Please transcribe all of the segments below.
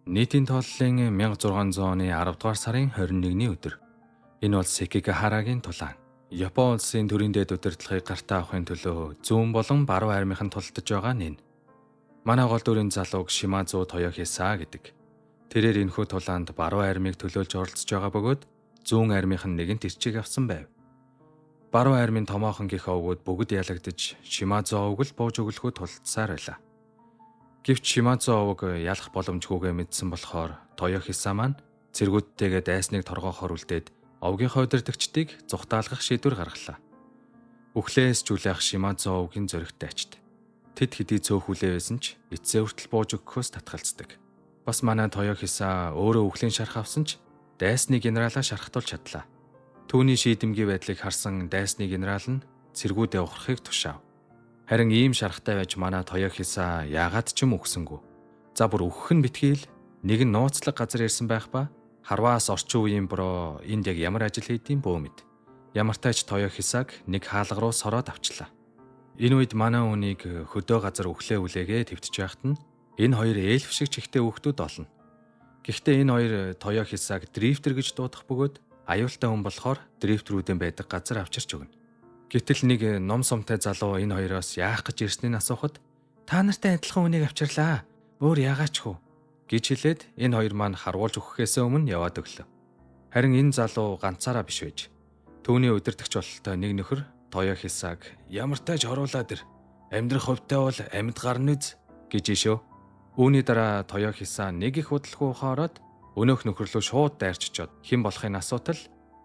Нийтийн тооллын 1600 оны 10 дугаар сарын 21-ний өдөр. Энэ бол Сэкигахарагийн тулаан. Япон улсын төрийн дэд удирдлагыг гартаа авахын төлөө зүүн болон баруун армийнхан тулдаж байгаа нь энэ. Манай гол дүрийн залууг Шимазу Тоёхиса гэдэг. Тэрээр энэхүү тулаанд баруун армийг төлөөлж оролцож байгаа бөгөөд зүүн армийнхан нэгэнт ирчийг авсан байв. Баруун армийн томоохон гих овгууд бүгд ялагдаж Шимазу овг л бууж өглөхөд тулдсаар байлаа. Гэвч Шимазу овог ялах боломжгүйгээ мэдсэн болохоор Тоёхиса маань цэргүүдтэйгээ дайсныг торгоохоор үлдээд овгийн хойдордогчдыг зугтаалгах шийдвэр гаргалаа. Үхлээс жүлээх Шимазу овгийн зоригтой ачт. Тэд хэдий цөөх хүлээ байсан ч эцсээ хүртэл бууж өгөхөөс татгалздаг. Бас манай Тоёхиса өөрөө үхлийн шарх авсан ч дайсны генералаа шархтуулж чадлаа. Түүний шийдэмгий байдлыг харсан дайсны генерал нь цэргүүдээ ухрахыг тушаав. Харин ийм шархтай байж манай Тоёхиса яагаад ч юм үхсэнгүй. За бүр үхэх нь битгий л нэг нь нууцлаг газар ирсэн байх ба харваас орчин үеийн бро энд яг ямар ажил хийдийн бөө мэд. Ямартай ч Тоёхисаг нэг хаалга руу сороод авчлаа. Энэ үед манай үнийг хөдөө газар үхлээ үлээгээ твтж байхад нь энэ хоёр эльф шиг чихтэй хүүхдүүд олно. Гэхдээ энэ хоёр Тоёхисаг дрифтер гэж дуудах бөгөөд аюултай хүн болохоор дрифтерүүдэн байдаг газар авчирч өгнө. Гэтэл нэг ном сумтай залуу энэ хоёроос яах гэж ирснийг асуухад та нартай адилхан хүнийг авчирлаа. Өөр яагаач хүү гэж хэлээд энэ хоёр маань харуулж өгөхөөс өмнө яваад өглөө. Харин энэ залуу ганцаараа биш байж. Түүний удирдагч бололтой нэг нөхөр Тоёхисаг ямар тааж хоруулаад ир. Амьдрах хувьтай бол амьд гарна үз гэж ишөө. Үүний дараа Тоёхиса нэг их удалгүй ухаарад өнөөх нөхөр лөө шууд дайрч очоод хэн болохыг асуутал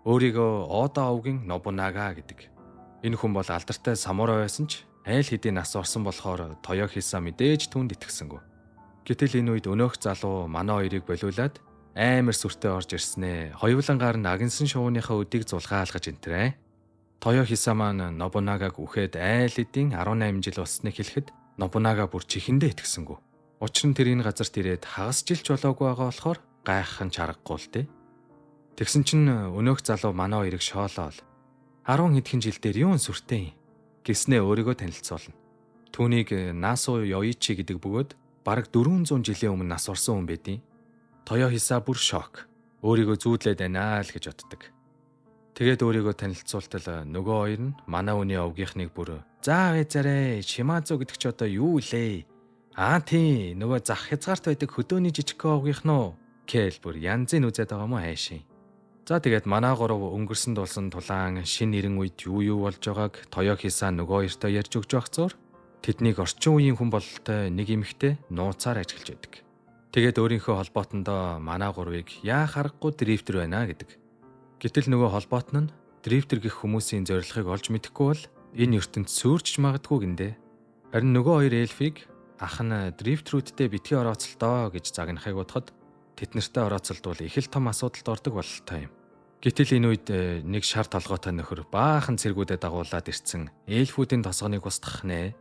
өөрийгөө Ода овгийн Нобунага гэдэг. Энэ хүн бол алдартай самурай байсан ч айл хэдийн нас орсон болохоор Тоёхиса мэдээж түүнд итгэсэнгүй. Гэтэл энэ үед өнөөх залуу манай хоёрыг болиулаад амар сүртэй орж ирснээ. Хоёулангаар нь агнсан шувууныхаа өдийг зулгаалгаж энтрээ. Тоёхиса маань Нобунагаг үхээд айл хэдийн 18 жил болсныг хэлэхэд Нобунага бүр чихэндээ итгэсэнгүй. Учир нь тэр энэ газарт ирээд хагас жилч болоогүй байгаа болохоор гайхах нь чаргагүй л дээ. Тэгсэн чинь өнөөх залуу манай хоёрыг шоолоол. 10 хэдхэн жил дээр юун сүртэй юм гэснээ өөрийгөө танилцуулна. Түүнийг Насу Йоичи гэдэг бөгөөд бараг 400 жилийн өмнө нас орсон хүн байдیں۔ Тоёхиса бүр шок. Өөрийгөө зүүдлээд байна л гэж боддог. Тэгээд өөрийгөө танилцуултал нөгөө хоёр нь манай үний овгийнхныг бүр "За вэзэрээ Шимазу гэдэг чи одоо юу лээ? Аа тий нөгөө зах хязгаарт байдаг хөдөөний жижигхэн овгийнх нь уу?" Кэл бүр янзын үзээд байгаа мó хайшин. За тэгээд манай гурав өнгөрсөн дулсан тулаан шин нэрэн үед юу юу болж байгааг Тоёхиса нөгөө хоёртой ярьж өгч байх зур тэднийг орчин үеийн хүн бололтой нэг эмэгтэй нууцаар ажиглаж байдаг. Тэгээд өөрийнхөө холбоотондоо манай гурвыг яа харахгүй дрифтер байна гэдэг. Гэтэл нөгөө холбоот нь дрифтер гэх хүмүүсийн зорилгыг олж мэдэхгүй бол энэ ертөнд сүрчж магадгүй гиндэ. Харин нөгөө хоёр эльфийг ах нь дрифтерүүдтэй битгий орооцолдоо гэж загнахыг бодоход тэд нартай орооцолдвол их л том асуудалд ордог бололтой юм. Гэтэл энэ үед нэг шар толгойтой нөхөр баахан цэргүүдэд дагуулад ирсэн эльфүүдийн тосгоныг устгах нэ.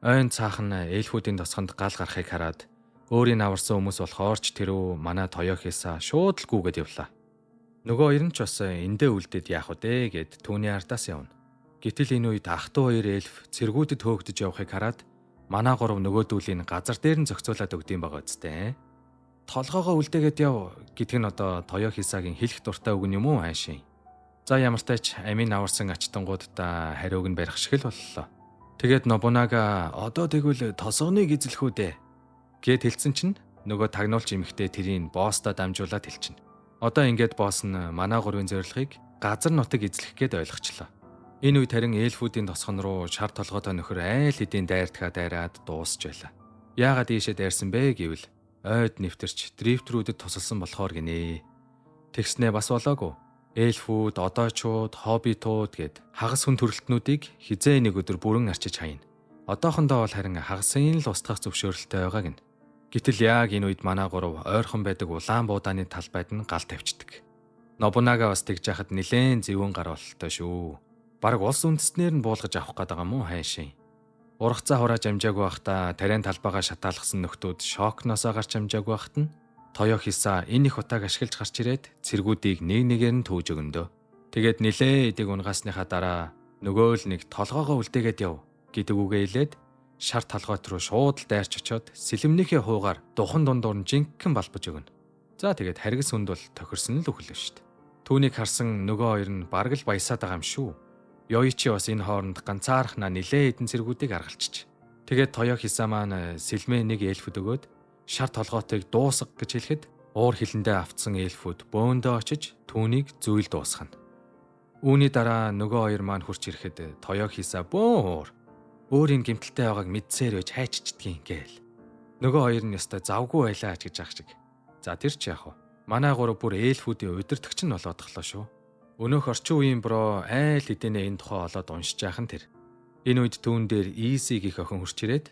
Ойн цаахан эльфүүдийн тосгонд гал гарахыг хараад өөрийг аварсан хүмүүс болохоор ч тэрүү манай Тоёхиса шууд л гүгээд явлаа. Нөгөө хоёр нь ч бас эндээ үлдээд яах вэ гэд түүний ардаас явна. Гэтэл энэ үед ах トゥ хоёр эльф цэргүүдэд хөөгдөж явахыг хараад манай гурав нөгөөдүүлийн газар дээр нь зохицуулаад өгдөм байгаа үстэй. Толгоогоо үлдээгээд яв гэдэг нь одоо Тоёхисагийн хэлэх дуртай үг нь юм уу хайшин. За ямартай ч амийн аварсан ачтангуудаа хариуг нь барих шиг л боллоо. Тэгээд Нобунага одоо тэгвэл тосгоныг эзлэх үү дээ гэд хэлсэн чинь нөгөө тагнуулч эмэгтэй тэрийг босстой дамжуулаад хэлчихнэ. Одоо ингээд босс нь манай гурвын зорилгыг газар нутаг эзлэх гээд ойлгочлоо. Энэ үед харин эльфүүдийн тосгон руу шар толгойтой нөхөр айл хэдийн дайртгаа дайраад дуусч байлаа. Яагаад ийшээ дайрсан бэ гэвэл ойд нэвтэрч дрифтрүүдэд тусалсан болохоор гинэ. Тэгснээ бас болоогүй. Эльфүүд, одоочууд, хоббитууд гэд хагас хүн төрөлтнүүдийг хизээ нэг өдөр бүрэн арчиж хайна. Одоохондоо бол харин хагасын л устгах зөвшөөрөлтэй байгаа гин. Гэтэл яг энэ үед манай гурав ойрхон байдаг улаан буудааны талбайд нь гал тавьчихдаг. Нобунага бас тэгж яхад нилээн зөвөн гар бололтой шүү. Бараг улс үндэстнэр нь буулгаж авах гээд байгаа мó хайшин. Ургацаа хурааж амжаагүй байхдаа тариан талбайгаа шатаалгасан нөхдүүд шокноосоо гарч амжаагүй байхад нь Тоёхиса энэ их утааг ашиглаж гарч ирээд цэргүүдийг нэг нэгээр нь төөж өгөндөө. Тэгээд нилээ эдийг унгасныхаа дараа нөгөө л нэг толгоогоо үлдээгээд яв гэдэг үгээ хэлээд Шар толгойт руу шууд л дайрч очиод сэлэмнийхээ хуугаар духан дундуур нь жинхэнэ балбаж өгнө. За тэгээд харгас хүнд бол тохирсон л үхэл шүү дээ. Түүнийг харсан нөгөө хоёр нь бараг л баясаад байгаа юм шүү. Йоичи бас энэ хооронд ганцаархнаа нилээ хэдэн цэргүүдийг аргалчиж. Тэгээд Тоёхиса маань сэлмээ нэг эльфд өгөөд шар толгойтыг дуусга гэж хэлэхэд уур хилэндээ автсан эльфүүд бөөндөө очиж түүнийг зүйл дуусгана. Үүний дараа нөгөө хоёр маань хурч ирэхэд Тоёхиса бөөн уур өөрийн гэмтэлтэй байгааг мэдсээр байж хайччдгийн гээл. Нөгөө хоёр нь ёстой завгүй байлаа ч гэж ах шиг. За тэр ч яах вэ? Манай гурав бүр эльфүүдийн удирдагч нь болоодхлоо шүү. Өнөөх орчин үеийн бро айл хэдийнэ энэ тухай олоод уншиж яахан тэр. Энэ үед түүн дээр Иси гэх охин хурч ирээд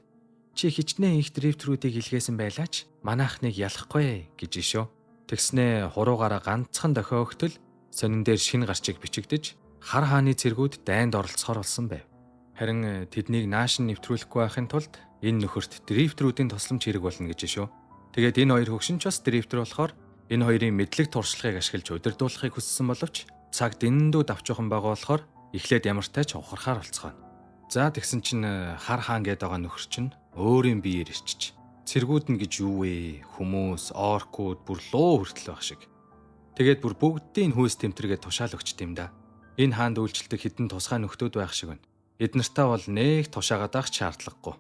чи хичнээн их дрифтрүүдийг илгээсэн байлаач манайхныг ялахгүй гэж ишөө. Тэгснээ хуруугаараа ганцхан дохио өгтөл сонин дээр шин гарчиг бичигдэж хар хааны цэргүүд дайнд оролцохоор болсон байв. Харин тэднийг нааш нь нэвтрүүлэхгүй байхын тулд энэ нөхөрт дрифтрүүдийн тусламж хэрэг болно гэж шүү. Тэгээд энэ хоёр хөгшин ч бас дрифтер болохоор энэ хоёрын мэдлэг туршлагыг ашиглаж удирдуулахыг хүссэн боловч цаг дэндүү давчуухан байгаа болохоор эхлээд ямартай ч ухрахаар болцгооно. За тэгсэн чинь хар хаан гээд байгаа нөхөр чинь өөрийн биеэр ирчиж. Цэргүүд нь гэж юу вэ? Хүмүүс, оркууд бүр луу хүртэл байх шиг. Тэгээд бүр бүгдийн хүйс тэмтэргээ тушаал өгчт юм да. Энэ хаанд үйлчлдэг хэдэн тусгай нөхдүүд байх шиг байна. Эд нартай бол нэг тушаагаад авах шаардлагагүй.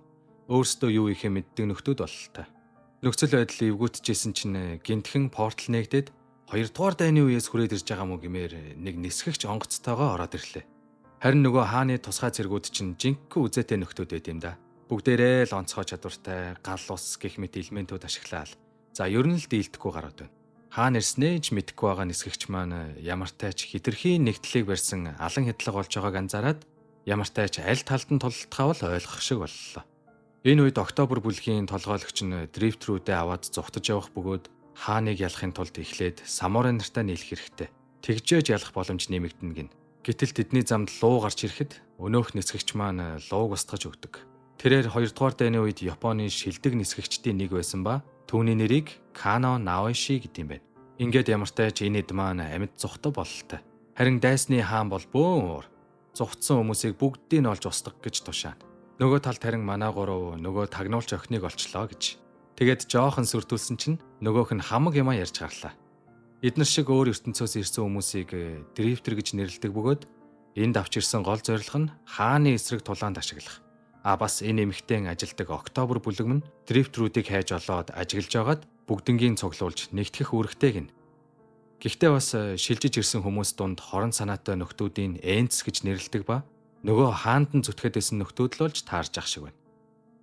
Өөрсдөө юу хийхээ мэддэг нөхдүүд бололтой. Нөхцөл байдал эвгүүтжсэн чинь гинтхэн портал нээгдээд 2 дугаар дайны үеэс хүрээд ирж байгаа мó гэмээр нэг нисгэгч онгоцтойгоо ороод ирлээ. Харин нөгөө хааны тусгай цэргүүд чинь жинхэнэ үзээтэй нөхдүүд байд юм да. Бүгдээрээ л онцгой чадвартай гал ус гэх мэт элементүүд ашиглаад за ер нь л дийлдэхгүй гараад байна. Хаан ирснээ ч мэдэхгүй байгаа нисгэгч маань ямартай ч хитрхийн нэгтлийг барьсан алан хядлага болж байгааг анзаараад ямартай ч аль талд нь тултхаа бол ойлгох шиг боллоо. Энэ үед Октябрь бүлгийн толгойлогч нь дрифтрүүдээ аваад зугтаж явах бөгөөд хааныг ялахын тулд эхлээд самурай нартай нийлэх хэрэгтэй. Тэгжээж ялах боломж нэмэгдэнэ гин. Гэтэл тэдний замд луу гарч ирэхэд өнөөх нисгэгч маань лууг устгаж өгдөг. Тэрээр 2 дугаар дайны үед Японы шилдэг нисгэгчдийн нэг байсан ба түүний нэрийг Кано Наоши гэдэг юм байна. Ингээд ямартай ч энэ эд маань амьд зугтаа бололтой. Харин дайсны хаан бол бөөн уур. Зугтсан хүмүүсийг бүгдийг нь олж устгах гэж тушаана. Нөгөө талд харин манай гурав нөгөө тагнуулч охиныг олчлоо гэж. Тэгээд жоохон сүрдүүлсэн чинь нөгөөх нь хамаг юмаа ярьж гарлаа. Эднэр шиг өөр ертөнцөөс ирсэн хүмүүсийг дрифтер гэж нэрлэдэг бөгөөд энд авч ирсэн гол зорилго нь хааны эсрэг тулаанд ашиглах. А бас энэ эмэгтэйн ажилдаг Октябрь бүлэг нь дрифтрүүдийг хайж олоод ажиглаж байгаад бүгднгийн цуглуулж нэгтгэх үүрэгтэй гин. Гэхдээ бас шилжиж ирсэн хүмүүс дунд хорон санаатай нөхдүүдийн энц гэж нэрлэдэг ба нөгөө хаанд нь зүтгэхэд байсан нөхдүүд л болж таарж ах шиг байна.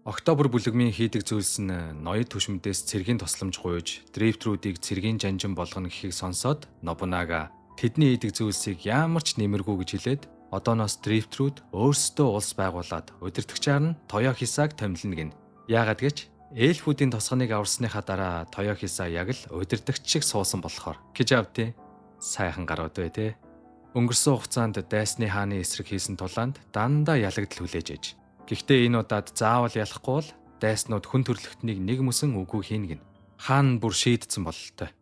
Октябрь бүлэгмийн хийдэг зүйлс нь ноёд түшмдээс цэргийн тусламж гуйж, дрифтрүүдийг цэргийн жанжин болгоно гэхийг сонсоод Нобунага тэдний хийдэг зүйлсийг ямар ч нэмэргүй гэж хэлээд одооноос дрифтрүүд өөрсдөө улс байгуулад удирдагчаар нь Тоёхисаг томилно гин. Яагаад гэж эльфүүдийн тосгоныг аварсныхаа дараа Тоёхиса яг л удирдагч шиг суусан болохоор гэж авдیں۔ Сайхан гарууд бай тээ. Өнгөрсөн хугацаанд дайсны хааны эсрэг хийсэн тулаанд дандаа ялагдал хүлээж ээж. Гэхдээ энэ удаад заавал ялахгүй бол дайснууд хүн төрлөختнийг нэг мөсөн үгүй хийнэ гин. Хаан бүр шийдсэн бололтой.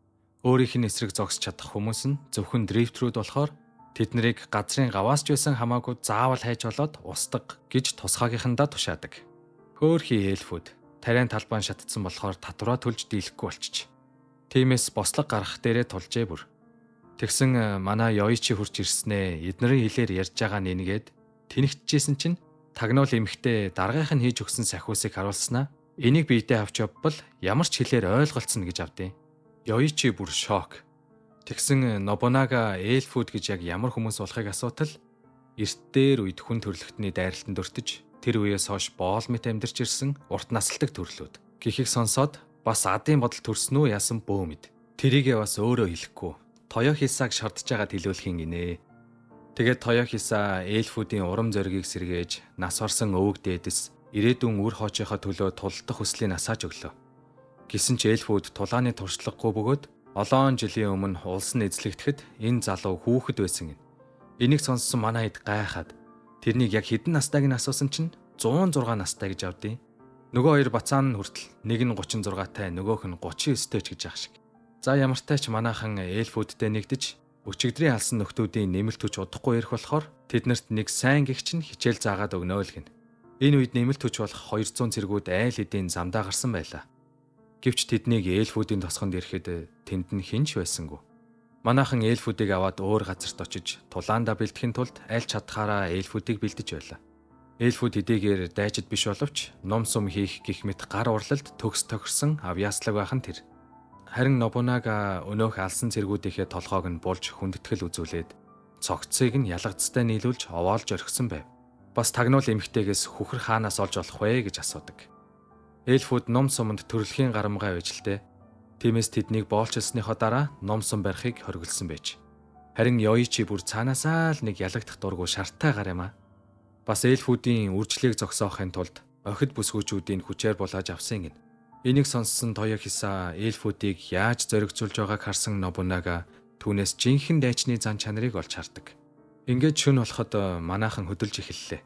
Өөрийнх нь эсрэг зогсож чадах хүмүүс нь зөвхөн дрифтрүүд болохоор тэд нарыг газрын гаваас ч байсан хамаагүй заавал хайж болоод устга гэж тусгаагийнхандаа тушаадаг. Хөөхий эльфүүд тариан талбайн шатцсан болохоор татвараа төлж дийлэхгүй болчих. Тиймээс бослог гаргах дээрээ тулжээ бүр. Тэгсэн манай Йоичи хурж ирснээ эднэрийн хэлээр ярьж байгаа нь энгээд тэнэгтжсэн чинь тагнуул эмхтэй даргынх нь хийж өгсөн сахиусыг харуулснаа энийг биедээ авч явбал ямар ч хэлээр ойлголцно гэж авдیں۔ Йоичи бүр шок. Тэгсэн Нобунага эльфүүд гэж яг ямар хүмүүс болохыг асуутал эрт дээр үед хүн төрлөختний дайралтанд өртөж тэр үеэс хойш боол мэт амьдарч ирсэн урт насалдаг төрлүүд. Гэхийг сонсоод бас адын бодол төрсөн үү яасан бөө мэд. Тэрийгээ бас өөрөө хэлэхгүй. Тоёхисаг шордож байгаад хэлүүлэхийн гинэ. Тэгээд Тоёхиса эльфүүдийн урам зоригийг сэргээж нас орсон өвөг дээдэс ирээдүйн үр хоочийнхоо төлөө тулдах хүслийг асааж өглөө. Гэсэн ч эльфүүд тулааны туршлагагүй бөгөөд олон жилийн өмнө улс нь эзлэгдэхэд энэ залуу хүүхэд байсан юм. Энийг сонссон манай хэд гайхаад тэрнийг яг хэдэн настайг нь асуусан чинь 106 настай гэж авдیں۔ Нөгөө хоёр бацаан нь хүртэл нэг нь 36-тай нөгөөх нь 39-тэй ч гэж ах шиг. За ямартай ч манайхан эльфүүдтэй нэгдэж өчигдрийн алсан нөхдүүдийн нэмэлт хүч удахгүй ирэх болохоор тэднэрт нэг сайн гихч нь хичээл заагаад өгнө л гин. Энэ үед нэмэлт хүч болох 200 цэргүүд айл хэдийн замдаа гарсан байлаа. Гэвч тэднийг эльфүүдийн тосгонд ирэхэд тэнд нь хэн ч байсангүй. Манайхан эльфүүдийг аваад өөр газарт очиж тулаандаа бэлтгэхийн тулд аль чадхаараа эльфүүдийг бэлдэж байлаа. Эльфүүд хэдийгээр дайчид биш боловч нум сум хийх гэх мэт гар урлалд төгс тохирсон авьяаслаг байх нь тэр. Харин Нобунага өнөөх алсан цэргүүдийнхээ толгойг нь булж хүндэтгэл үзүүлээд цогцыг нь ялгацтай нийлүүлж овоолж орхисон байв. Бас тагнуул эмэгтэйгээс хүхэр хаанаас олж олох вэ гэж асуудаг. Эльфүүд нум суманд төрөлхийн гарамгай байж л дээ. Тиймээс тэднийг боолчилсныхоо дараа нум сум барихыг хориглосон байж. Харин Йоичи бүр цаанаасаа л нэг ялагдах дургүй шарттай гар юм аа. Бас эльфүүдийн үржлийг зогсоохын тулд охид бүсгүүчүүдийн хүчээр булааж авсан гин. Энийг сонссон Тоёхиса эльфүүдийг яаж зоригцуулж байгааг харсан Нобунага түүнээс жинхэнэ дайчны зан чанарыг олж хардаг. Ингээд шөнө болоход манайхан хөдөлж эхэллээ.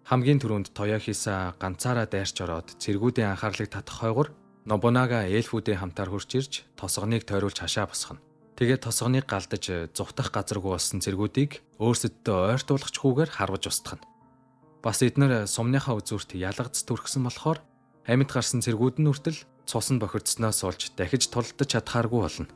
Хамгийн түрүүнд Тоёхиса ганцаараа дайрч ороод цэргүүдийн анхаарлыг татах хойгоор Нобунага эльфүүдийн хамтаар хурж ирж тосгоныг тойруулж хашаа босгоно. Тэгээд тосгоныг галдаж зугтах газаргүй болсон цэргүүдийг өөрсөддөө ойртуулахчгүйгээр харваж устгана. Бас эднэр сумныхаа үзүүрт ялгац түрхсэн болохоор амьд гарсан цэргүүд нь хүртэл цуснд бохирдсноос болж дахиж тулдаж чадхааргүй болно.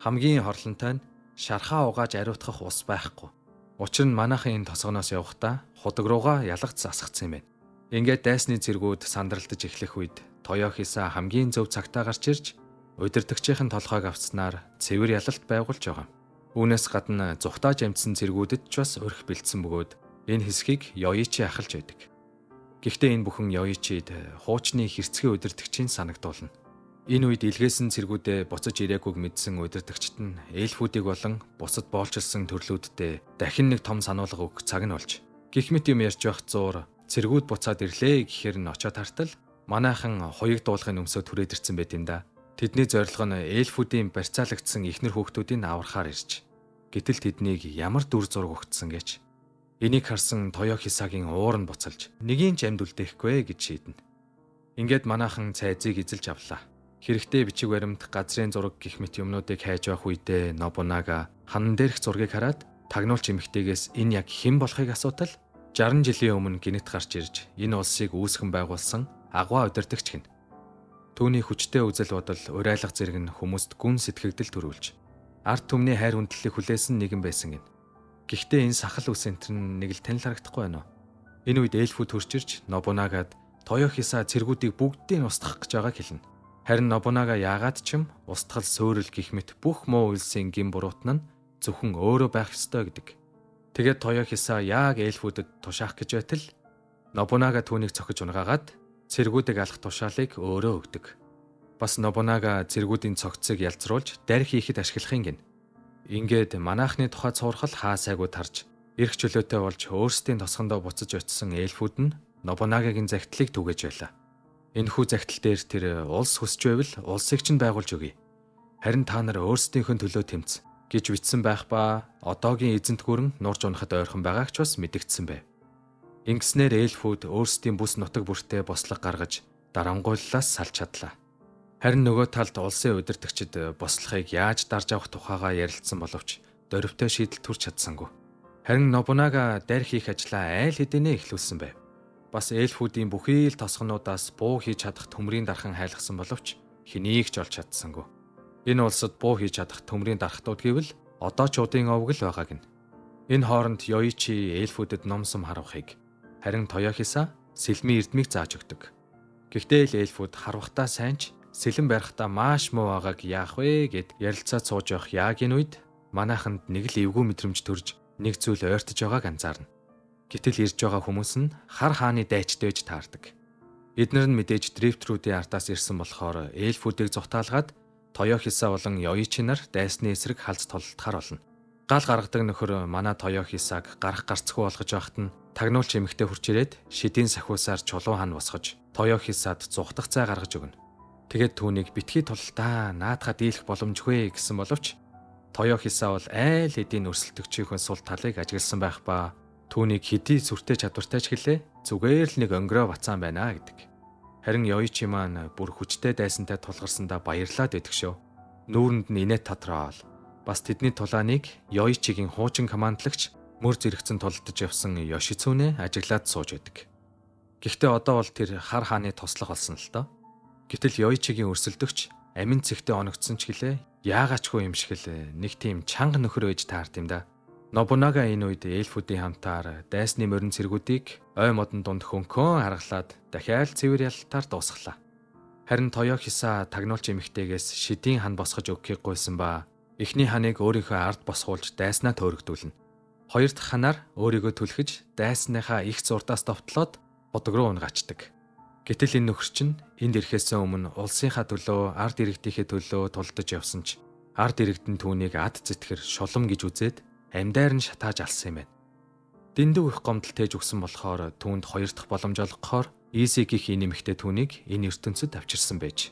Хамгийн хорлонтой нь шархаа угааж ариутгах ус байхгүй. Учир нь манайхан энэ тосгоноос явахдаа худаг руугаа ялгац асгацсан юм байна. Ингээд дайсны цэргүүд сандралтаж эхлэх үед Тоёхиса хамгийн зөв цагтаа гарч ирж удирдагчийн толгойг авцснаар цэвэр ялалт байгуулж байгаа. Үүнээс гадна зүхтааж амжсан цэргүүдэд ч бас өрх бэлдсэн бөгөөд энэ хэсгийг Йоичи ахалж байдаг. Гэхдээ энэ бүхэн Йоичид хуучны хэрцгий удирдагчийн санагдуулна. Энэ үед илгээсэн цэргүүдээ буцаж ирээгүйг мэдсэн удирдагчид нь эльфүүдийг болон бусад боолчилсан төрлүүддээ дахин нэг том сануулга өгөх цаг нь болж. Гэх мэт юм ярьж байх зуур цэргүүд буцаад ирлээ гэхээр нь очиод хартал манайхан хуйг дуулахын өмсөө түрээд ирсэн байт юм да. Тэдний зорилго нь эльфүүдийн барьцаалагдсан эхнэр хүүхдүүдийг аврахаар ирж. Гэтэл тэднийг ямар дүр зураг өгцсөн гэж. Энийг харсан Тоёхисагийн уур нь буцалж нэгийн ч амьд үлдээхгүй гэж шийднэ. Ингээд манайхан цайзыг эзэлж авлаа. Хэрэгтэй бичиг баримт, газрын зураг гэх мэт юмнуудыг хайж явах үедээ Нобунага ханан дээрх зургийг хараад тагнуулч эмэгтэйгээс энэ яг хэн болохыг асуутал 60 жилийн өмнө гинэт гарч ирж энэ улсыг үүсгэн байгуулсан агваа удирдагч гин. Түүний хүчтэй үзэл бодол, урайлга зэрэг нь хүмүүст гүн сэтгэгдэл төрүүлж ард түмний хайр хүндлэлийг хүлээсэн нэгэн байсан гин. Гэхдээ энэ сахал ус энтер нь нэг л танил харагдахгүй байна уу? Энэ үед эльфүүд хурж ирж Нобунагад Тоёхиса цэргүүдийг бүгдийг нь устгах гэж байгааг хэлнэ. Харин Нобунага яагаад ч юм устгал сөөрөл гих мэт бүх муу үйлсийн гин буруутан нь зөвхөн өөрөө байх ёстой гэдэг. Тэгээд Тоёхиса яг эльфүүдэд тушаах гэж байтал Нобунага түүнийг цохиж унгаагаад цэргүүдийг алах тушаалыг өөрөө өгдөг. Бас Нобунага цэргүүдийн цогцыг ялзруулж дарь хийхэд ашиглахын гин. Ингээд манаахны тухай цуурхал хаа сайгүй тарж эрх чөлөөтэй болж өөрсдийн тосгондоо буцаж очисон эльфүүд нь Нобунагагийн захидлыг түгээж байлаа. Энэхүү захидал дээр тэр улс хүсч байвал улсыг чинь байгуулж өгье. Харин та нар өөрсдийнхөө төлөө тэмц гэж бичсэн байх ба одоогийн эзэнт гүрэн нурж унахад ойрхон байгааг ч бас мэдэгдсэн байв. Ингэснээр эльфүүд өөрсдийн бүс нутаг бүртээ бослого гаргаж дарангуйллаас салж чадлаа. Харин нөгөө талд улсын удирдагчид бослохыг яаж дарж авах тухайгаа ярилцсан боловч дөрвтэй шийдэл төрч чадсангүй. Харин Нобунага дарь хийх ажлаа айл хэдийнэ эхлүүлсэн байв. Бас эльфүүдийн бүхий л тосгонуудаас буу хийж чадах төмрийн дархан хайлгсан боловч хэнийг ч олж чадсангүй. Энэ улсад буу хийж чадах төмрийн дархтууд гэвэл одоо ч удын овг л байгааг нь. Энэ хооронд Йоичи эльфүүдэд ном сум харавхыг харин Тоёхиса сэлмийн эрдмийг зааж өгдөг. Гэхдээ л эльфүүд харвахтаа сайн ч сэлэн барихтаа маш муу байгааг яах вэ гэд ярилцаад сууж явах яагийн үед манайханд нэг л эвгүй мэдрэмж төрж нэг зүйл ойртож байгааг анзаарна. Гэтэл ирж байгаа хүмүүс нь хар хааны дайчтай байж таардаг. Эднэр нь мэдээж дрифтрүүдийн ардаас ирсэн болохоор эльфүүдийг зугтаалгаад Тоёхиса болон Йоичи нар дайсны эсрэг халз тулалдахаар болно. Гал гаргадаг нөхөр манай Тоёхисаг гарах гарцгүй болгож байхад нь тагнуулч эмэгтэй хурж ирээд шидийн сахиусаар чулуун хан босгож Тоёхисад зугтах цай гаргаж өгнө. Тэгээд түүнийг битгий тулалдаа наадхаа дийлэх боломжгүй гэсэн боловч Тоёхиса бол айл хэдийн өрсөлдөгчийнхөө сул талыг ажигласан байх ба түүнийг хэдий сүртэй чадвартай ч гэлээ зүгээр л нэг өнгөрөө бацаан байна гэдэг. Харин Йоичи маань бүр хүчтэй дайсантай тулгарсандаа баярлаад идэх шүү. Нүүрэнд нь инээд татраал. Бас тэдний тулааныг Йоичигийн хуучин командлагч мөр зэрэгцэн тулдаж явсан Йошицүнэ ажиглаад сууж байдаг. Гэхдээ одоо бол тэр хар хааны туслах болсон л доо. Гэтэл Йоичигийн өрсөлдөгч амин цэгтээ оногдсон ч гэлээ яагаачгүй юм шиг л нэг тийм чанга нөхөр байж таард юм да. Нобунага энэ үед эльфүүдийн хамтаар дайсны морин цэргүүдийг ой модон дунд хөнкөн харгалаад дахиад цэвэр ялалтаар дуусглаа. Харин Тоёхиса тагнуулч эмэгтэйгээс шидийн хан босгож өгөхийг гуйсан ба эхний ханыг өөрийнхөө ард босгуулж дайснаа төөрөгдүүлнэ. Хоёр дахь ханаар өөрийгөө түлхэж дайсныхаа их зурдаас довтлоод бодог руу унгачдаг. Гэтэл энэ нөхөр чинь энд ирэхээс өмнө улсынхаа төлөө, ард иргэдийнхээ төлөө тулдаж явсан ч ард иргэдэн түүнийг ад зэтгэр шулам гэж үзээд амьдаар нь шатааж алсан юм байна. Дэндүү их гомдол тээж өгсөн болохоор түүнд хоёр дахь боломж олгохоор Иси гих энэ эмэгтэй түүнийг энэ ертөнцид авчирсан байж.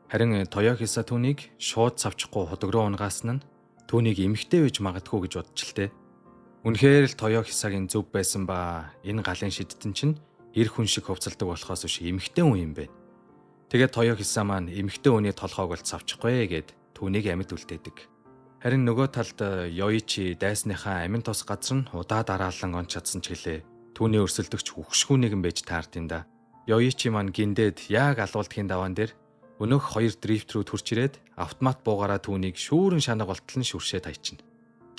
Харин Тоёхиса түүнийг шууд цавчихгүй худаг руу унгаасан нь түүнийг эмэгтэй байж магадгүй гэж бодчихлээ. Үнэхээр л Тоёхисагийн зөв байсан ба энэ галын шидтэн чинь эр хүн шиг хувцалдаг болохоос биш эмэгтэй хүн юм байна. Тэгээд Тоёхиса маань эмэгтэй хүний толгойг бол цавчихгүй гэд түүнийг амьд үлдээдэг. Харин нөгөө талд Йоичи дайсныхаа амин тус газар нь удаа дараалан онч чадсан ч гэлээ. Түүний өрсөлдөгч үхшгүй нэгэн байж таард юм да. Йоичи маань гиндээд яг алуулдгийн даваан дээр өнөөх хоёр дрифт рүү төрч ирээд автомат буугаараа түүнийг шүүрэн шанаг болтол нь шүршээ тайчна.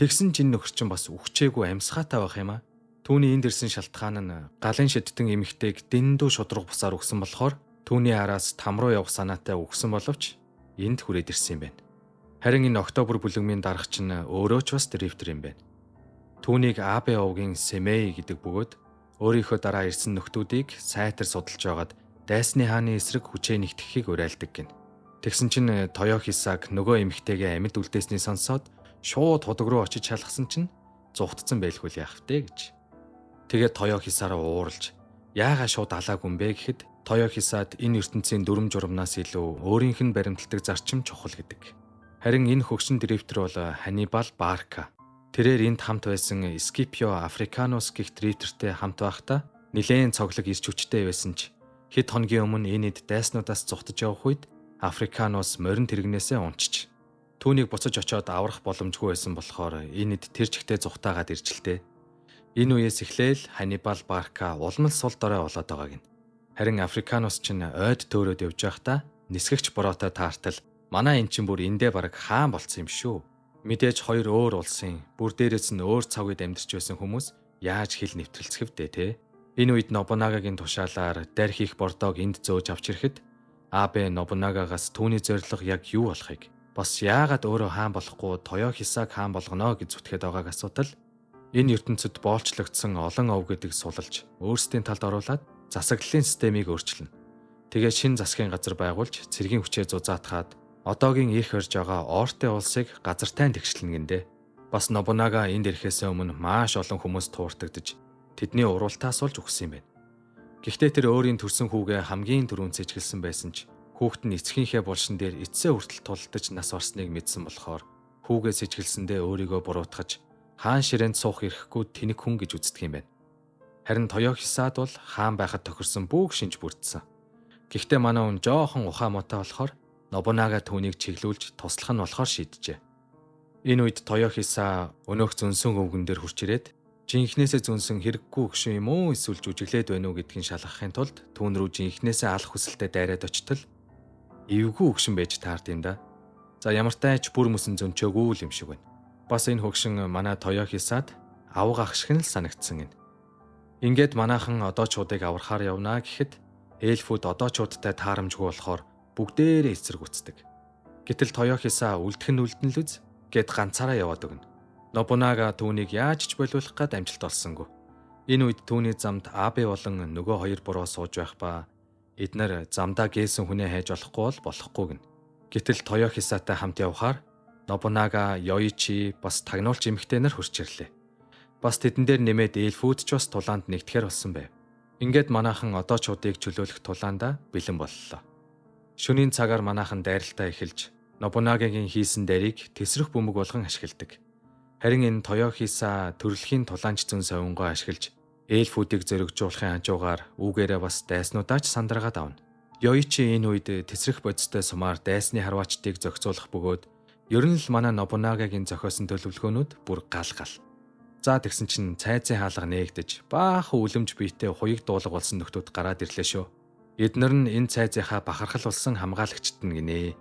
Тэгсэн чинь нөхөр чинь бас үхчээгүй амьсгаатай байх юм а. Түүний энд ирсэн шалтгаан нь галын шидтэн эмэгтэйг дэндүү шудраг бусаар өгсөн болохоор түүний араас там руу явах санаатай үхсэн боловч энд хүрээд ирсэн юм байна. Харин энэ Октябрь бүлэгмийн дарга чинь өөрөө ч бас дрифтер юм байна. Түүнийг Абе овгийн Сэмэй гэдэг бөгөөд өөрийнхөө дараа ирсэн нөхдүүдийг сайтар судалж байгаад дайсны хааны эсрэг хүчээ нэгтгэхийг уриалдаг гин. Тэгсэн чинь Тоёхисаг нөгөө эмэгтэйгээ амьд үлдээсний сонсоод шууд худаг руу очиж шалгасан чинь зугтцсан байлгүй л яах вэ гэж. Тэгээд Тоёхисараа ууралж яагаа шууд алаагүй юм бэ гэхэд Тоёхисад энэ ертөнцийн дүрм журмнаас илүү өөрийнх нь баримталдаг зарчим чухал гэдэг. Харин энэ хөгшин дрифтер бол Ханнибал Барка. Тэрээр энд хамт байсан Скипио Африканус гэх дрифтертэй хамт байхдаа нилээн цоглог ирч хүчтэй байсан ч хэд хоногийн өмнө энэ эд дайснуудаас зугтаж явах үед Африканус морин тэрэгнээсээ унчиж. Түүнийг буцаж очиод аврах боломжгүй байсан болохоор энэ эд тэр чигтээ зугтаагаад ирж л дээ. Энэ үеэс эхлээл Ханнибал Барка улам л сул дорой болоод байгааг нь. Харин Африканус чинь ойд төөрөөд явж байхдаа нисгэгч бороотой таартал манай эн чинь бүр эндээ бараг хаан болцсон юм шүү. Мэдээж хоёр өөр улсын бүр дээрээс нь өөр цаг үед амьдарч байсан хүмүүс яаж хил нэвтрэлцэх вдэ те. Энэ үед Нобунагагийн тушаалаар дарь хийх бордоог энд зөөж авч ирэхэд Абе Нобунагагаас түүний зорилго яг юу болохыг бас яагаад өөрөө хаан болохгүй Тоёхисаг хаан болгоно гэж зүтгээд байгааг асуудал энэ ертөнцид боолчлогдсон олон ов гэдэг сулалж өөрсдийн талд оруулаад засаглалын системийг өөрчилнө. Тэгээ шин засгийн газар байгуулж цэргийн хүчээ зузаатгаад одоогийн эрх барьж байгаа Орте улсыг газартай тэгшлэнэ гиндэ. Бас Нобунага энд ирэхээс өмнө маш олон хүмүүс тууртагдаж тэдний уруултаас болж үхсэн юм байна. Гэхдээ тэр өөрийн төрсэн хүүгээ хамгийн түрүүнд сэжгэлсэн байсан ч хүүхэд нь эцгийнхээ булшин дээр эцсээ хүртэл тулдаж нас барсныг мэдсэн болохоор хүүгээ сэжгэлсэндээ өөрийгөө буруутгаж хаан ширээнд суух эрхгүй тэнэг хүн гэж үздэг юм байна. Харин Тоёхисад бол хаан байхад тохирсон бүх шинж бүрдсэн. Гэхдээ манай хүн жоохон ухаан муутай болохоор Нобунага түүнийг чиглүүлж туслах нь болохоор шийджээ. Энэ үед Тоёхиса өнөөх зөнсөн өвгөн дээр хурч ирээд жинхнээсээ зөнсөн хэрэггүй өгшин юм уу эсвэл жүжиглээд байна уу гэдгийг шалгахын тулд түүн рүү жинхнээсээ алах хүсэлтэд дайраад очтол эвгүй өгшин байж таард юм да. За ямар ч бүр мөсөн зөнчөөгүй л юм шиг байна. Бас энэ хөгшин манай Тоёхисад авга ах шиг нь л санагдсан юм. Ингээд манайхан одоочуудыг аврахаар явна гэхэд эльфүүд одоочуудтай таарамжгүй болохоор бүгдээрээ эсэргүүцдэг. Гэтэл Тоёхиса үлдэх нь үлдэн л үз гэд ганцаараа яваад өгнө. Нобунага түүнийг яаж ч болиулах гад амжилт олсонгүй. Энэ үед түүний замд Абе болон нөгөө хоёр буруу сууж байх ба эднэр замдаа гээсэн хүнээ хайж олохгүй бол болохгүй гэнэ. Гэтэл Тоёхисатай хамт явхаар Нобунага, Йоичи бас тагнуулч эмэгтэй нар хурч ирлээ. Бас тэдэн дээр нэмээд эльфүүд ч бас тулаанд нэгтгэхэр болсон байв. Ингээд манайхан одоочуудыг чөлөөлөх тулаандаа бэлэн боллоо. Шөнийн цагаар манайхан дайралтаа эхэлж Нобунагагийн хийсэн дайрыг тэсрэх бөмбөг болгон ашигладаг. Харин энэ Тоёхиса төрөлхийн тулаанч зүүн совингоо ашиглаж эльфүүдийг зоригжуулахын хажуугаар үүгээрээ бас дайснуудаа ч сандаргаад авна. Йоичи энэ үед тэсрэх бодистой сумаар дайсны харваачдыг зохицуулах бөгөөд ер нь л манай Нобунагагийн зохиосон төлөвлөгөөнүүд бүр гал гал. За тэгсэн чинь цайзын хаалга нээгдэж баахан үлэмж биетэй хуйг дуулга болсон нөхдүүд гараад ирлээ шүү. Эднэр нь энэ цайзынхаа бахархал болсон хамгаалагчд нь гинэ.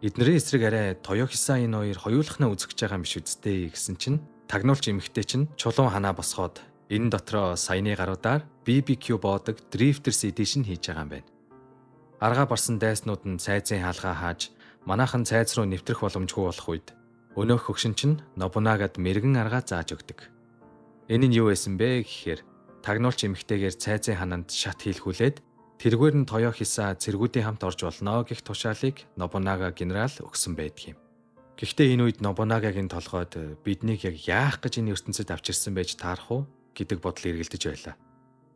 Эднэрийн эсрэг арай Тоёхиса энэ хоёр хоёулахнаа үзэж байгаа юм биш үсттэй гэсэн чинь тагнуулч эмэгтэй чинь чулуун ханаа босгоод энэ дотроо саяны гаруудаар BBQ боодог Drifters Edition хийж байгаа юм байна. Аргаа барсан дайснууд нь цайзын хаалгаа хааж манайхан цайз руу нэвтрэх боломжгүй болох үед өнөөх хөгшин чинь Нобунагад мэрэгэн аргаа зааж өгдөг. Энэ нь юу байсан бэ гэхээр тагнуулч эмэгтэйгээр цайзын хананд шат хийлгүүлээд тэргээр нь Тоёхиса цэргүүдийн хамт орж болно гэх тушаалыг Нобунага генерал өгсөн байдаг юм. Гэхдээ энэ үед Нобунагагийн толгойд биднийг яг яах гэж энэ ертөнцид авчирсан байж таарах уу гэдэг бодол эргэлдэж байлаа.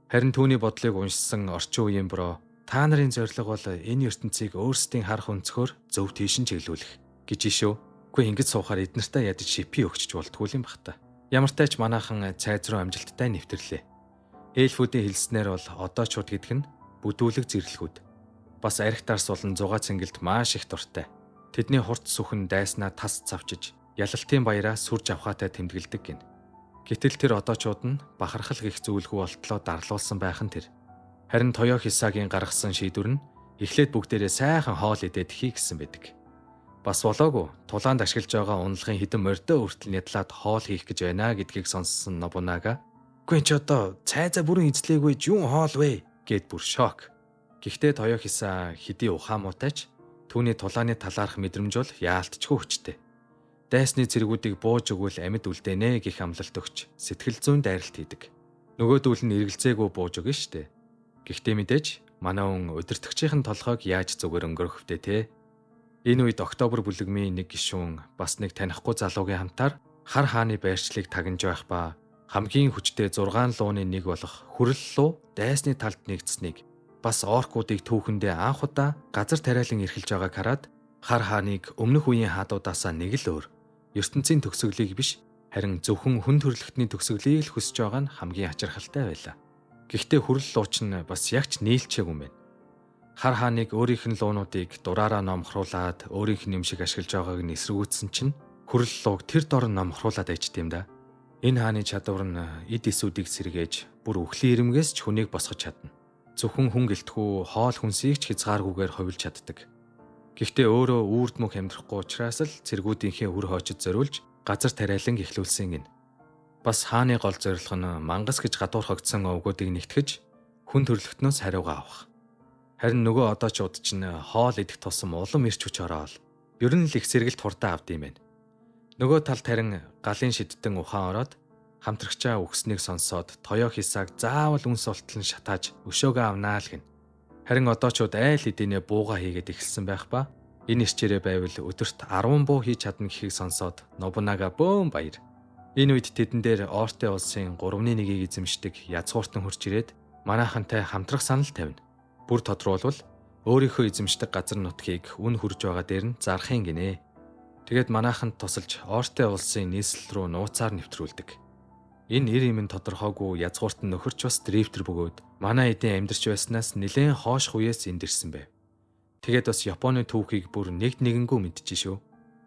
Харин түүний бодлыг уншсан орчин үеийн бро та нарын зорилго бол энэ ертөнцийг өөрсдийн харах өнцгөр зөв тийш нь чиглүүлэх гэж ишүү. Үгүй ингэж суухаар эднэртээ ядаж шипи өгчөж болтгүй юм бах та. Ямар ч тач манайхан цайз руу амжилттай нэвтрлээ. Эльфүүдийн хэлснээр бол одоочууд гэдэг нь бүдүүлэг зэрлэгүүд. Бас арх дарс болон зугаа цэнгэлд маш их дуртай. Тэдний хурц сүхэн дайснаа тас цавчиж, ялалтын баяраа сүрж авхаатай тэмдэглэдэг гин. Гэтэл тэр одоочууд нь бахархал гих зүйлгүй болтлоо дарлуулсан байх нь тэр. Харин Тоёхисагийн гаргасан шийдвэр нь эхлээд бүгдээрээ сайхан хоол идээд хий гэсэн байдаг. Бас болоогүй тулаанд ашиглаж байгаа унлагын хідэн мордоо хүртэл нядлаад хоол хийх гэж байна гэдгийг сонссон Нобунага "Үгүй чи одоо цайзаа бүрэн эзлээгүй юун хоол вэ?" гэд бүр шок. Гэхдээ Тоёхиса хэдий ухаан муутайч түүний тулааны талаарх мэдрэмж бол яалтчгүй хүчтэй. Дайсны цэргүүдийг бууж өгвөл амьд үлдээнэ гэх амлалт өгч сэтгэл зүйн дайралт хийдэг. Нөгөөдүүл нь эргэлзээгүй бууж өгнө штэ. Гэхдээ мэдээж манай хүн удирдагчийн толгойг яаж зүгээр өнгөрөх вдэ те. Энэ үед октябрь бүлэгмийн нэг гишүүн бас нэг танихгүй залуугийн хамтаар хар хааны байрчлалыг тагнаж байх ба хамгийн хүчтэй 6 лууны нэг болох хүрэл луу дайсны талд нэгдсэнийг бас оркуудыг түүхэндээ анх удаа газар тариалан эрхэлж байгааг хараад хар хааныг өмнөх үеийн хаадуудаасаа нэг л өөр ертөнцийн төгсгөлийг биш харин зөвхөн хүн төрөлхтний төгсгөлийг л хүсэж байгаа нь хамгийн ачирхалтай байлаа. Гэхдээ хүрэл лууч нь бас яг ч нийлчээгүй юм байна. Хар хааныг өөрийнх нь луунуудыг дураараа номхруулад өөрийнх нь юм шиг ашиглаж байгааг нь эсэргүүцсэн чинь хүрэл лууг тэр дор нь номхруулад ажт юм да. Энэ хааны чадвар нь эд эсүүдийг сэргээж бүр үхлийн ирмгээс ч хүнийг босгож чадна. Зөвхөн хүн гэлтгүү хоол хүнсийг ч хязгааргүйгээр хувилж чаддаг. Гэхдээ өөрөө үрд мөх амьдрахгүй учраас л цэргүүдийнхээ үр хоочид зориулж газар тариалан эхлүүлсэн гин. Бас хааны гол зорилго нь мангас гэж гадуурхагдсан овгуудыг нэгтгэж хүн төрөлхтнөөс хариугаа авах. Харин нөгөө одоочууд чинь хоол идэх тусам улам ирч хүч ороод ер нь л их сэргэлт хурдан авд юм байна. Нөгөө талд харин галын шидтэн ухаан ороод хамтрагчаа үгснийг сонсоод Тоёхисаг заавал үнс болтол нь шатааж өшөөгөө авнаа л гин. Харин одоочууд айл хэдийнэ бууга хийгээд эхэлсэн байх ба энэ ирчээрээ байвал өдөрт 10 буу хийж чадна гэхийг сонсоод Нобунага бөөн баяр. Энэ үед тэдэн дээр Орте улсын 3-1-ийг эзэмшдэг язгууртан хурж ирээд манайхантай хамтрах санал тавина. Бүр тодруулбал өөрийнхөө эзэмшдэг газар нутгийг үн хурж байгаа дээр нь зарахын гинэ. Тэгээд манайханд тусалж Орте улсын нийслэл рүү нууцаар нэвтрүүлдэг. Энэ эр юм тодорхойгүй язгууртан нөхөрч бас дрифтер бөгөөд манай эдийн амьдарч байснаас нэлээн хойш үеэс энд ирсэн байв. Тэгээд бас Японы түүхийг бүр нэг нэгэнгүү мэдчихэ шүү.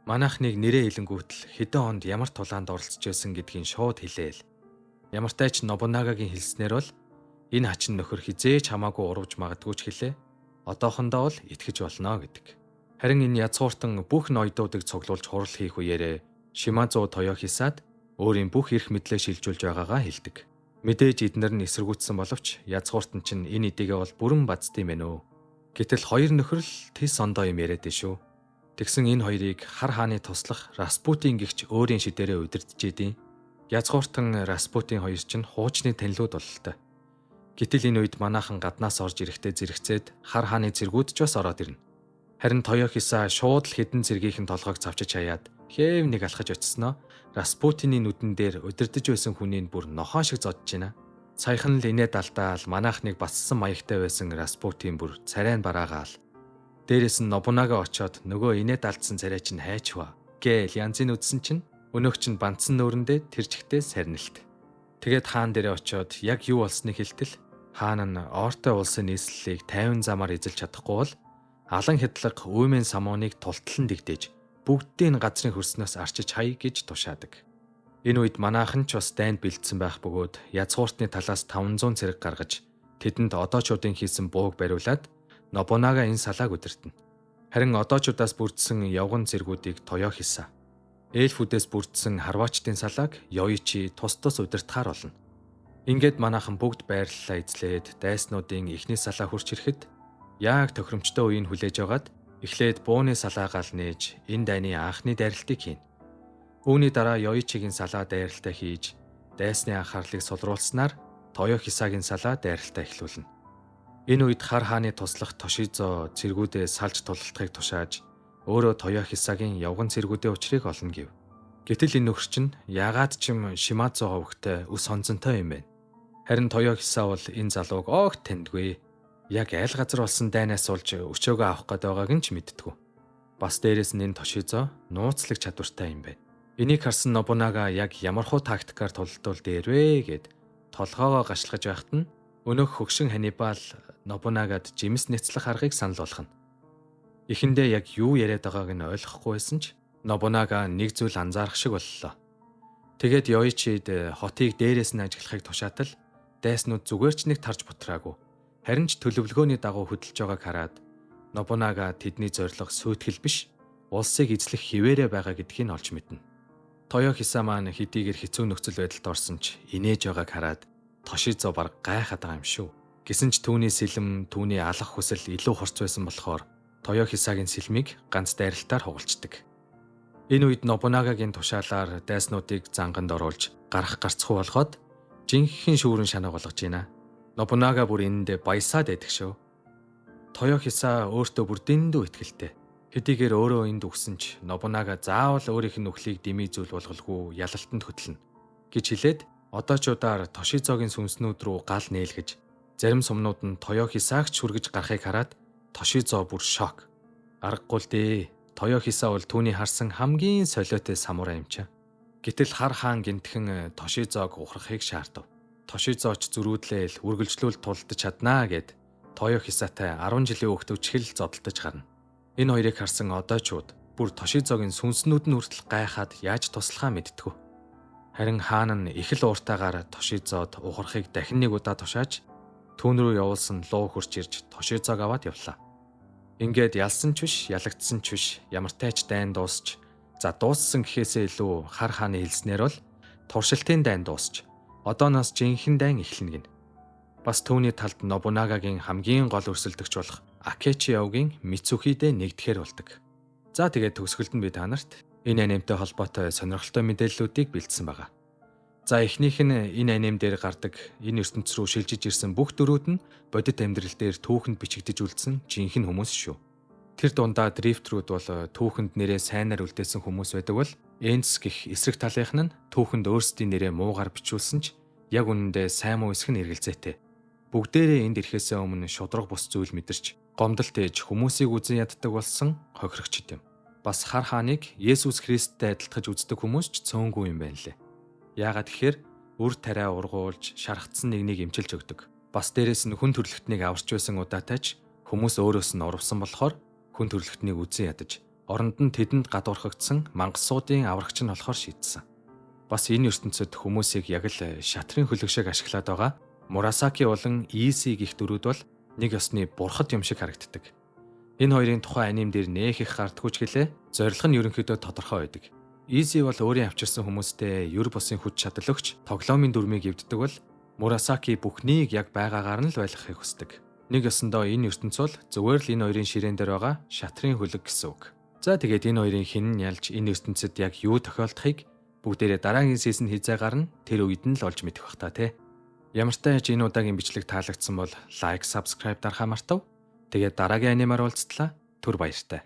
Манайхныг нэрээ хэлэнгүүтэл хэдэн онд ямар тулаанд оролцож байсан гэдгийг шууд хэлээл. Ямар ч тач Нобунагагийн хэлснээр бол энэ хачин нөхөр хизээч хамаагүй урвж магадгүй ч хэлээ. Одоохондоо бол итгэж болно гэдэг. Харин энэ язгууртан бүх ноёдуудыг цуглуулж хурал хийх үеэрээ Шимазу Тоёхисад өөрийн бүх эрх мэдлээ шилжүүлж байгаагаа хэлдэг. Мэдээж эднэр нь эсэргүүцсэн боловч язгууртан чинь энэ эдийгээ бол бүрэн бацд юм байна өө. Гэтэл хоёр нөхөр л тис ондоо юм яриад дээ шүү. Тэгсэн энэ хоёрыг хар хааны туслах Распутин гихч өөрийн шидээрээ удирдах идэв. Язгууртан Распутин хоёр чинь хуучны танилуд бололтой. Гэтэл энэ үед манайхан гаднаас орж ирэхдээ зэрэгцээд хар хааны цэргүүд ч бас ороод ирнэ. Харин Тоёхиса шууд л хэдэн цэргийнхэн толгойг цавчиж хаяад хээв нэг алхаж очисноо Распутины нүдэн дээр удирдах байсан хүнийг бүр нохоо шиг зодж байна. Саяхан л инээд алдаал манайхныг бассан маягтай байсан Распутин бүр царай нь бараагаал. Дээрээс нь Нобунага очоод нөгөө инээд алдсан царай чинь хайчваа гээл янзын үзсэн чинь өнөөх чинь бандсан нүүрэндээ тэр чигтээ сарнилт. Тэгээд хаан дээрээ очоод яг юу болсныг хэлтэл хаан нь Ортой улсын нийслэлийг 50 замаар эзэлж чадахгүй бол алан хядлага Үймэн самууныг тултлан дэгдээж бүгдийг нь газрын хөрснөөс арчиж хай гэж тушаадаг. Энэ үед манайхан ч бас дайнд бэлдсэн байх бөгөөд язгууртны талаас 500 цэрэг гаргаж тэдэнд одоочуудын хийсэн бууг бариулаад Нобунага энэ салааг удирдана. Харин одоочуудаас бүрдсэн явган цэргүүдийг Тоёхиса, эльфүүдээс бүрдсэн харваачдын салааг Йоичи тус тус удирдахаар болно. Ингээд манайхан бүгд байрлалаа эзлээд дайснуудын эхний салаа хурч ирэхэд яг тохиромжтой үеийг хүлээж аваад эхлээд бууны салаагаал нээж энэ дайны анхны дайралтыг хийнэ. Үүний дараа Йоичигийн салаа дайралтаа хийж дайсны анхаарлыг сулруулснаар Тоёхисагийн салаа дайралтаа эхлүүлнэ. Энэ үед хар хааны туслах Тошизо цэргүүдээ салж тулалдахыг тушааж өөрөө Тоёхисагийн явган цэргүүдийн учрыг олно гэв. Гэтэл энэ нөхөр чинь яагаад ч юм Шимадзу ховгтой өс онцонтой юм бэ? Харин Тоёхиса бол энэ залууг огт таньдгүй. Яг аль газар болсон дайнаас болж өчөөгөө авах гээд байгааг нь ч мэддэггүй. Бас дээрэс нь энэ Тошизо нууцлаг чадвартай юм байна. Энийг харсан Нобунага яг ямархуу тактикаар тулалдвал дээр вэ гэд толгоогоо гашлгаж байхад нь өнөөх хөгшин Ханнибал Нобунагад жимс няцлах аргыг санал болгоно. Эхэндээ яг юу яриад байгааг нь ойлгохгүй байсан ч Нобунага нэг зүйл анзаарах шиг боллоо. Тэгээд Йоичид хотыг дээрээс нь ажиглахыг тушаатал дайснууд зүгээр ч нэг тарж бутраагүй. Харин ч төлөвлөгөөний дагуу хөдөлж байгааг хараад Нобунага тэдний зорилго сүйтгэл биш, улсыг эзлэх хിവэрэ байгаа гэдгийг олж мэднэ. Тоёхиса маань хэдийгээр хэцүү нөхцөл байдалд орсон ч инээж байгааг хараад Тошизо баг гайхаад байгаа юм шүү. Гэсэн ч түүний сэлэм, түүний алах хүсэл илүү хурц байсан болохоор Тоёхисагийн сэлмийг ганц дайралтаар хугалцдаг. Энэ үед Нобунагагийн тушаалаар дайснуудыг занганд оруулж гарах гарцгүй болгоод жинхэнэ шүүрэн шанаг болгож байна. Нобунага бүр энэндээ баясаад байдаг шүү. Тоёхиса өөртөө бүр дэндүү итгэлтэй. Хэдийгээр өөрөө энд үгсэн ч Нобунага заавал өөрийнх нь нүхлийг дэмий зүйл болголгүй ялалтанд хөтлөнө гэж хэлээд одоочуудаар Тошизогийн сүнснүүд рүү гал нээлгэж зарим сумнууд нь Тоёхисагч хүргэж гарахыг хараад Тошизо бүр шок. Аргагүй л дээ. Тоёхиса бол түүний харсан хамгийн солиотой самурай юм чи. Гэтэл хар хаан гинтхэн Тошизог ухрахыг шаардав. Тошизоч зөрүүдлээл үргэлжлүүл тулдаж чаднаа гэд Тоёхисатай 10 жилийн хүүхдөвчхэл зодолдож гарна. Энэ хоёрыг харсан одоочууд бүр Тошизогийн сүнснүүд нь хүртэл гайхаад яаж туслахаа мэдтгүү. Харин хаан нь их л ууртайгаар Тошизод ухрахыг дахин нэг удаа тушааж түүн рүү явуулсан луу хурч ирж Тошизог аваад явлаа. Ингээд ялсан ч биш, ялагдсан ч биш, ямартай ч дайн дуусч, за дууссан гэхээсээ илүү хар хааны хэлснээр бол туршилтын дайн дуусч, одооноос жинхэнэ дайн эхэлнэ гинэ. Бас түүний талд Нобунагагийн хамгийн гол өрсөлдөгч болох Акечи явгийн Мицухидэ нэгдэхээр болдог. За тэгээд төгсгөлд нь би та нарт энэ анимтай холбоотой сонирхолтой мэдээллүүдийг бэлдсэн байгаа. За эхнийх нь энэ аним дээр гардаг энэ ертөнц рүү шилжиж ирсэн бүх дөрүүд нь бодит амьдрал дээр түүхэнд бичигдэж үлдсэн жинхэнэ хүмүүс шүү. Тэр дундаа дрифтрүүд бол түүхэнд нэрээ сайнаар үлдээсэн хүмүүс байдаг бол Энс гэх эсрэг талынх нь түүхэнд өөрсдийн нэрээ муугаар бичүүлсэн ч яг үнэндээ сайн муу эсэх нь эргэлзээтэй. Бүгдээрээ энд ирэхээсээ өмнө шудраг бус зүйл мэдэрч гомдол тээж хүмүүсийг үзэн яддаг болсон хохирогчд юм. Бас хар хааныг Есүс Христтэй адилтгаж үздэг хүмүүс ч цөөнгүй юм байна лээ. Яагаад гэхээр үр тариа ургуулж шархтсан нэгнийг эмчилж өгдөг. Бас дээрэс нь хүн төрөлхтнийг аварч байсан удаатай ч хүмүүс өөрөөс нь урвсан болохоор хүн төрөлхтнийг үзэн ядаж оронд нь тэдэнд гадуурхагдсан мангасуудын аврагч нь болохоор шийдсэн. Бас энэ ертөнцид хүмүүсийг яг л шатрын хөлөг шиг ашиглаад байгаа Мурасаки болон Иси гэх дөрүүд бол нэг ёсны бурхад юм шиг харагддаг. Энэ хоёрын тухай аним дээр нэх их гардггүй ч гэлээ зорилго нь ерөнхийдөө тодорхой байдаг. Изи бол өөрийн авчирсан хүмүүстэй ер бусын хүч чадал өгч тоглоомын дүрмийг эвддэг бол Мурасаки бүхнийг яг байгаагаар нь л байлгахыг хүсдэг. Нэг ёсондоо энэ ертөнц бол зүгээр л энэ хоёрын ширээн дээр байгаа шатрын хөлөг гэсэн үг. За тэгээд энэ хоёрын хэн нь ялж энэ ертөнцид яг юу тохиолдохыг бүгдээрээ дараагийн season хизээ гарна тэр үед нь л олж мэдэх бах та тий. Ямартай ч энэ удаагийн бичлэг таалагдсан бол like, subscribe дарахаа мартав. Тэгээд дараагийн анимаар уулзтлаа. Түр баяртай.